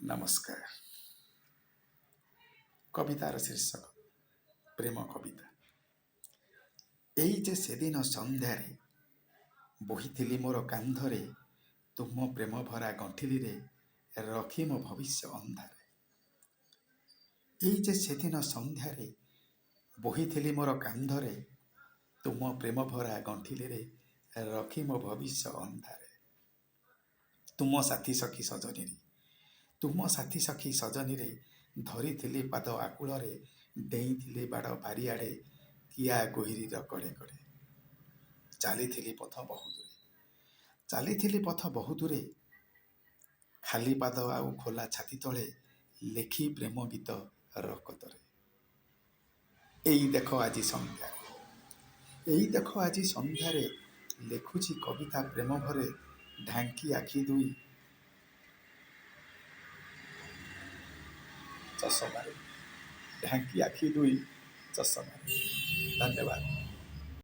ନମସ୍କାର। କବିତାର ଶୀର୍ଷକ ପ୍ରେମ କବିତା। ଏଇ ଯେ ସେଦିନ ସନ୍ଧ୍ୟାରେ ବୋହିଥିଲି ମୋର କାନ୍ଧରେ ତୁମ ପ୍ରେମ ଭରା ଗଣ୍ଠିଲିରେ ରଖି ମୋ ଭବିଷ୍ୟ ଅନ୍ଧାରେ। ଏଇ ଯେ ସେଦିନ ସନ୍ଧ୍ୟାରେ ବୋହିଥିଲି ମୋର କାନ୍ଧରେ ତୁମ ପ୍ରେମ ଭରା ଗଣ୍ଠିଲିରେ ରଖି ମୋ ଭବିଷ୍ୟ ଅନ୍ଧାରେ। ତୁମ ସାଥୀ ସଖୀ ସଜନୀରେ, ତୁମ ସାଥୀ ସଖୀ ସଜନୀରେ ଧରିଥିଲି ପାଦ ଆକୁଳରେ, ଡେଇଁଥିଲି ବାଡ଼ ବାରିଆଡ଼େ କିଆ ଗୋହିରୀର କଡ଼େ କଡ଼େ। ଚାଲିଥିଲି ପଥ ବହୁ ଦୂରେ, ଚାଲିଥିଲି ପଥ ବହୁ ଦୂରେ, ଖାଲି ପାଦ ଆଉ ଖୋଲା ଛାତି ତଳେ ଲେଖି ପ୍ରେମ ଗୀତ ରକତରେ। ଏଇ ଦେଖ ଆଜି ସନ୍ଧ୍ୟାରେ, ଏଇ ଦେଖ ଆଜି ସନ୍ଧ୍ୟାରେ ଲେଖୁଛି କବିତା ପ୍ରେମ ଭରେ, ଢାଙ୍କି ଆଖି ଦୁଇ ଚଷମାରେ, ଢାଙ୍କି ଆଖି ଦୁଇ ଚଷମାରେ। ଧନ୍ୟବାଦ।